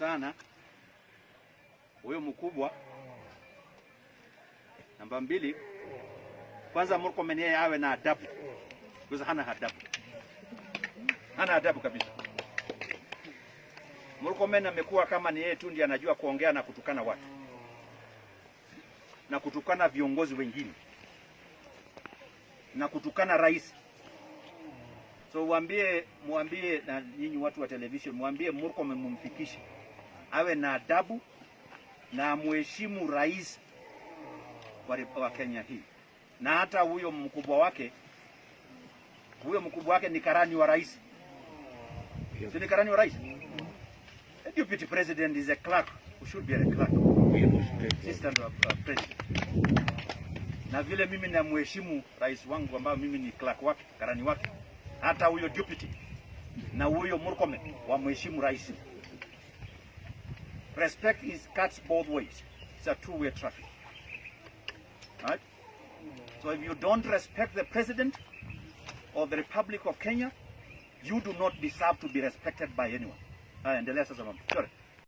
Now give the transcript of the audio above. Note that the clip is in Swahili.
Sana huyo mkubwa. Namba mbili, kwanza Murkomen yeye awe na adabu, kwa hana adabu, hana adabu kabisa. Murkomen amekuwa kama ni yeye tu ndiye anajua kuongea na kutukana watu na kutukana viongozi wengine na kutukana rais. So mwambie, mwambie na nyinyi watu wa television, mwambie Murkomen mumfikishe awe na adabu na amuheshimu rais wa Kenya hii, na hata huyo mkubwa wake, huyo mkubwa wake ni karani wa rais, si ni karani wa rais? The deputy president is a clerk who should be a clerk, assistant of president. Na vile mimi namheshimu rais wangu ambao mimi ni clerk wake, karani wake, hata huyo deputy na huyo Murkomen wamheshimu rais. Respect is cuts both ways. It's a two-way traffic. Right? So if you don't respect the president of the Republic of Kenya, you do not deserve to be respected by anyone. Haya, endelea sasa mama. Sorry.